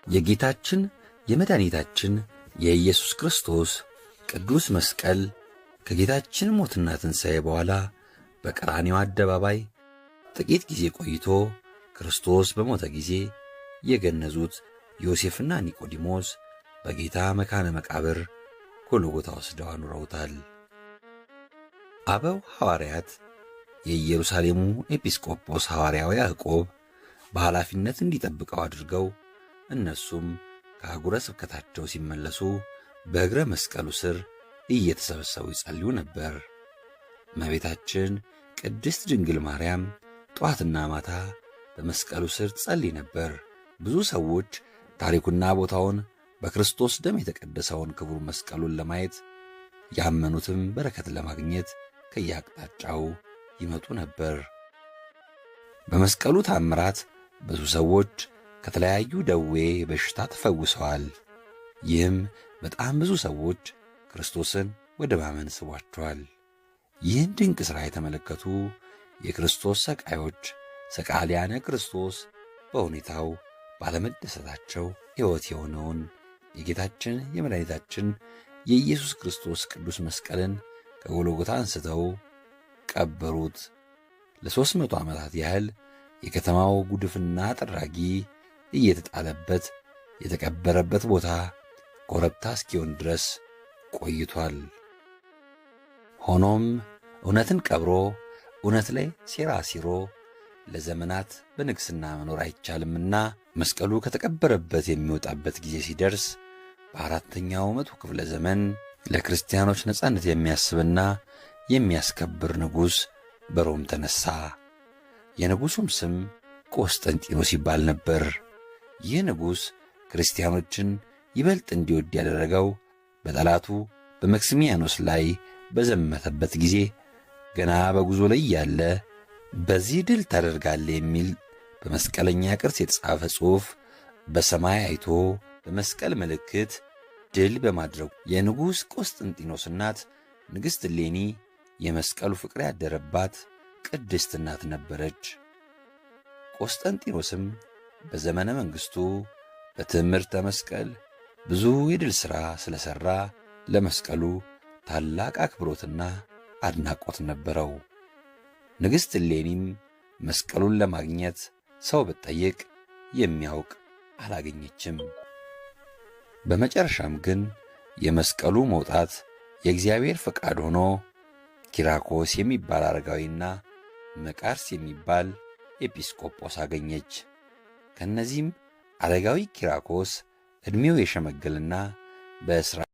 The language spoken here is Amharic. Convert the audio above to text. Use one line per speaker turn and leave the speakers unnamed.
የጌታችን የመድኃኒታችን የኢየሱስ ክርስቶስ ቅዱስ መስቀል ከጌታችን ሞትና ትንሣኤ በኋላ በቀራንዮ አደባባይ ጥቂት ጊዜ ቆይቶ ክርስቶስ በሞተ ጊዜ የገነዙት ዮሴፍና ኒቆዲሞስ በጌታ መካነ መቃብር ጎልጎታ ወስደው አኑረውታል። አበው ሐዋርያት የኢየሩሳሌሙ ኤጲስቆጶስ ሐዋርያው ያዕቆብ በኃላፊነት እንዲጠብቀው አድርገው እነሱም ከአህጉረ ስብከታቸው ሲመለሱ በእግረ መስቀሉ ስር እየተሰበሰቡ ይጸልዩ ነበር። እመቤታችን ቅድስት ድንግል ማርያም ጠዋትና ማታ በመስቀሉ ስር ትጸልይ ነበር። ብዙ ሰዎች ታሪኩና ቦታውን በክርስቶስ ደም የተቀደሰውን ክቡር መስቀሉን ለማየት፣ ያመኑትም በረከት ለማግኘት ከየአቅጣጫው ይመጡ ነበር። በመስቀሉ ታምራት ብዙ ሰዎች ከተለያዩ ደዌ በሽታ ተፈውሰዋል። ይህም በጣም ብዙ ሰዎች ክርስቶስን ወደ ማመን ስቧቸዋል። ይህን ድንቅ ሥራ የተመለከቱ የክርስቶስ ሰቃዮች፣ ሰቃሊያነ ክርስቶስ፣ በሁኔታው ባለመደሰታቸው ሕይወት የሆነውን የጌታችን የመድኃኒታችን የኢየሱስ ክርስቶስ ቅዱስ መስቀልን ከጎልጎታ አንስተው ቀበሩት። ለ300 ዓመታት ያህል የከተማው ጉድፍና ጥራጊ እየተጣለበት የተቀበረበት ቦታ ኮረብታ እስኪሆን ድረስ ቆይቷል። ሆኖም እውነትን ቀብሮ እውነት ላይ ሴራ ሲሮ ለዘመናት በንግሥና መኖር አይቻልምና መስቀሉ ከተቀበረበት የሚወጣበት ጊዜ ሲደርስ በአራተኛው መቶ ክፍለ ዘመን ለክርስቲያኖች ነጻነት የሚያስብና የሚያስከብር ንጉሥ በሮም ተነሣ። የንጉሡም ስም ቆስጠንጢኖስ ይባል ነበር። ይህ ንጉሥ ክርስቲያኖችን ይበልጥ እንዲወድ ያደረገው በጠላቱ በመክስሚያኖስ ላይ በዘመተበት ጊዜ ገና በጉዞ ላይ ያለ በዚህ ድል ታደርጋለህ የሚል በመስቀለኛ ቅርጽ የተጻፈ ጽሑፍ በሰማይ አይቶ በመስቀል ምልክት ድል በማድረጉ የንጉሥ ቆስጠንጢኖስ እናት ንግሥት እሌኒ የመስቀሉ ፍቅር ያደረባት ቅድስት እናት ነበረች። ቆስጠንጢኖስም በዘመነ መንግሥቱ በትምህርተ መስቀል ብዙ የድል ሥራ ስለሠራ ለመስቀሉ ታላቅ አክብሮትና አድናቆት ነበረው። ንግሥት እሌኒም መስቀሉን ለማግኘት ሰው ብትጠይቅ የሚያውቅ አላገኘችም። በመጨረሻም ግን የመስቀሉ መውጣት የእግዚአብሔር ፈቃድ ሆኖ ኪራኮስ የሚባል አረጋዊና መቃርስ የሚባል ኤጲስቆጶስ አገኘች። ከእነዚህም አረጋዊ ኪራኮስ ዕድሜው የሸመገልና በእስራኤል